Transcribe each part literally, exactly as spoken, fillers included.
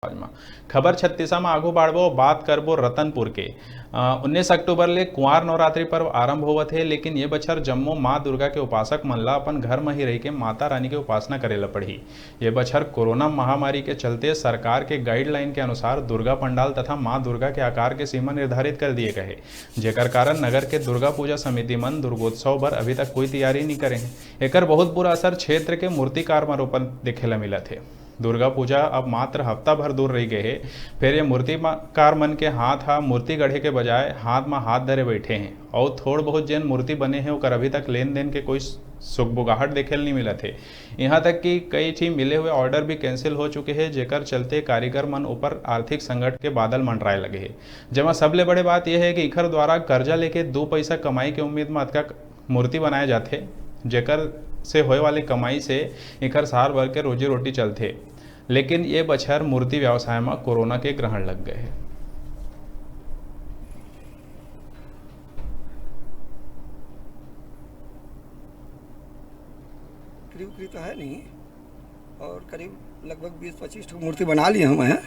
समाज म। खबर छत्तीसा म आगू बाढ़बो, बात करबो रतनपुर के। अ, उन्नीस अक्टूबर ले कुंवार नवरात्रि पर्व आरंभ होवत हे, लेकिन ये बछर जम्मो माँ दुर्गा के उपासक मन ला अपन घर म ही रहिके माता रानी के उपासना करे ला पड़ही। ये बछर कोरोना महामारी के चलते सरकार के गाइडलाइन के अनुसार दुर्गा पंडाल तथा माँ दुर्गा के आकार के सीमा निर्धारित कर दिए गए हे, जेकर कारण नगर के दुर्गा पूजा समिति मन दुर्गोत्सव बर अभी तक कोई तैयारी नइ करे हे। एकर बहुत बुरा असर क्षेत्र के मूर्तिकार मन ऊपर देखे ला मिलत हे। दुर्गा पूजा अब मात्र हफ्ता भर दूर रह गए हे, फिर ये मूर्तिकार मन के हाथ हा मूर्ति गढ़े के बजाय हाथ मा हाथ धरे बैठे हैं और थोड़ बहुत जेन मूर्ति बने हैं, ओकर अभी तक लेन देन के कोई सुगबुगाहट देखे ल नहीं मिलत हे। यहाँ तक कि कई ठी मिले हुए ऑर्डर भी कैंसिल हो चुके हैं, जेकर चलते कारीगर मन ऊपर आर्थिक संकट के बादल मंडराए लगे हैं। जेमा सबले बड़े बात यह है कि इखर द्वारा कर्जा लेके दो पैसा कमाई के उम्मीद में अतका मूर्ति बनाए जाथे, जेकर से होए वाले कमाई से इखर साल भर के रोजी रोटी चलथे। लेकिन ये बछर मूर्ति व्यवसाय म कोरोना के ग्रहण लग गए हे। करीब करीब तो है नहीं, और करीब लगभग बीस पच्चीस ठो मूर्ति बना लिए हम हैं।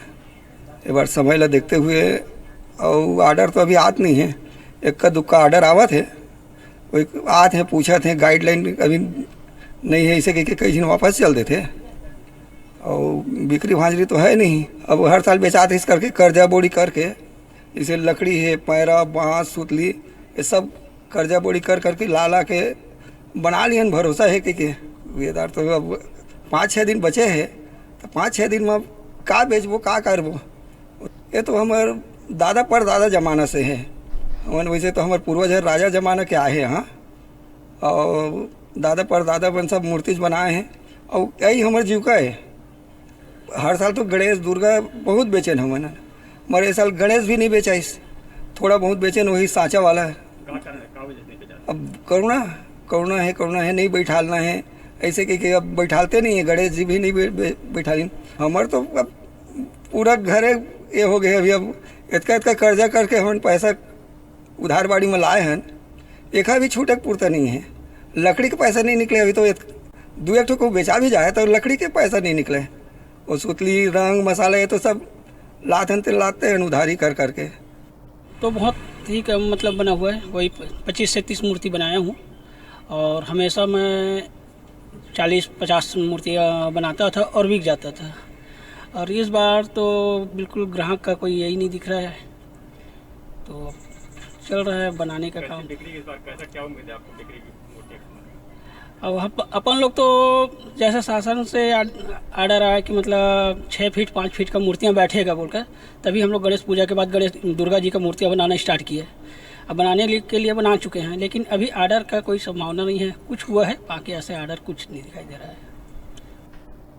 एक बार समय ला देखते हुए, और ऑर्डर तो अभी आत नहीं है, इक्का दुक्का ऑर्डर आवत है, वो एक आत है, पूछत है, गाइडलाइन अभी नहीं है, इसे कह के कई दिन वापस चल देते। और बिक्री भांजरी तो है नहीं, अब हर साल बेचात है, इस करके कर्जा बोड़ी करके, जैसे लकड़ी है, पैरा, बांस, सुतली, ये सब कर्जा बोड़ी कर करके ला ला के बना लियन, भरोसा है कि, कि वेदार तो अब पाँच छः दिन बचे हैं, तो पाँच छः दिन में अब का बेचबो, का करबो? ये तो हमर दादा परदादा जमाना से है। हमन वैसे तो हमर पूर्वज है, राजा जमाना के आए हैं यहाँ, और दादा परदादा मन सब मूर्ति बनाए हैं, और यही हमर जीविका है। हर साल तो गणेश दुर्गा बहुत बेचेन हमन, मगर ये साल गणेश भी नहीं बेचाइस, थोड़ा बहुत बेचेन, वही सांचा वाला है। का कारण है, का वजह से नहीं बेचा? अब कोरोना, कोरोना है, कोरोना है, नहीं बैठालना है, ऐसे कह के अब बैठालते नहीं है, गणेश जी भी नहीं बै-, बै-, बैठालिन। हमर तो अब पूरा घरे ये हो गए अभी, अब इतना इतना कर्जा करके हमन पैसा उधार बाड़ी में लाए हन, एखा भी छूटे के पुरता नहीं है। लकड़ी के पैसा नहीं निकले अभी तो, इत-, दू एक ठो को बेचा भी जाए तो लकड़ी के पैसा नहीं निकले। वो सुतली, रंग, मसाला, ये तो सब लात हन, ते लाते हैं उधारी कर करके। तो बहुत ही कम, मतलब, बना हुआ है, वही प-, पच्चीस से तीस मूर्ति बनाया हूँ, और हमेशा मैं चालीस पचास मूर्तियाँ बनाता था और बिक जाता था, और इस बार तो बिल्कुल ग्राहक का कोई यही नहीं दिख रहा है, तो चल रहा है बनाने का कैसे काम। बिक्री इस बार, कैसा, क्या उम्मीद है आपको बिक्री की मूर्तियों की? अब हम, अपन लोग तो जैसे शासन से आड-, ऑर्डर आया कि, मतलब, छः फीट, पाँच फीट का मूर्तियाँ बैठेगा बोलकर, तभी हम लोग गणेश पूजा के बाद गणेश, दुर्गा जी का मूर्तियाँ बनाना स्टार्ट किए। अब बनाने लि-, के लिए बना चुके हैं, लेकिन अभी ऑर्डर का कोई संभावना नहीं है। कुछ हुआ है, बाकी ऐसे ऑर्डर कुछ नहीं दिखाई दे रहा है।